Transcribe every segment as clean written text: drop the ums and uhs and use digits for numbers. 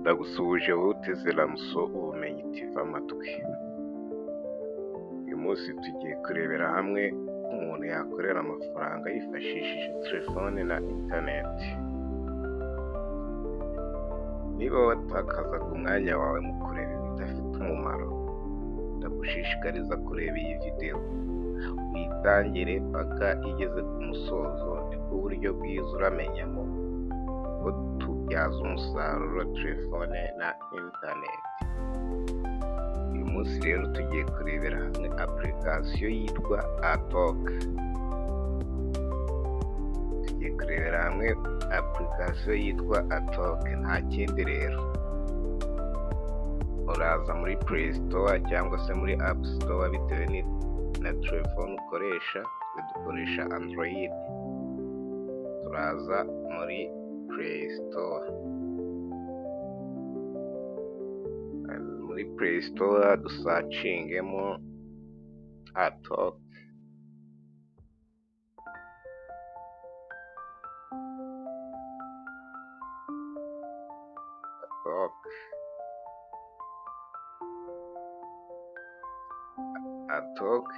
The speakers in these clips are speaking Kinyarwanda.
Ndagusuhuje wowe uteze Lamso Ubumenyi TV amatwi. Uyu munsi tugiye kurebera hamwe uko umuntu yakorera amafaranga yifashishije telefone na interineti. Niba watakazaga umwanya wawe mu kureba ibidafite umumaro, ndagushishikariza kureba iyi videwo, uyitangire paka igeze ku musozo, nibwo buryo bwiza uramenyamo uko tubyaza umusaruro telefone na interineti. Uyu munsi rero tugiye kurebera hamwe application yitwa Atok. Tugiye kurebera hamwe application yitwa Atok, nta kindi rero. Uraza muri Play Store cyangwa se muri App Store bitewe na telefone ukoresha, twe dukoresha Android. Turaza muri Play Store. Muri Play Store dusearchingemo Atok. Atok. Atok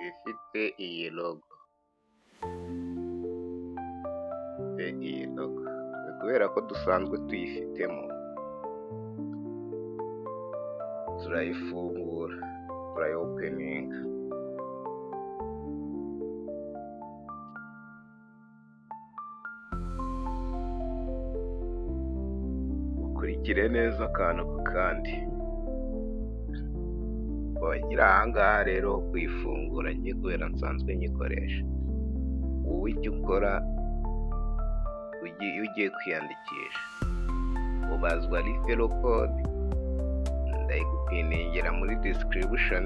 ifite iyi logo. Ifite iyi logo. Kubera ko dusanzwe tuyifitemo, turayifungura, turayopeninga. Ukurikire neza akantu ku kandi. Wagira aha ngaha rero ho kuyifungura njye kubera nsanzwe nyikoresha, wowe icyo ukora iyo ugiye kwiyandikisha ubazwa referral code, ndayigupiningira muri description.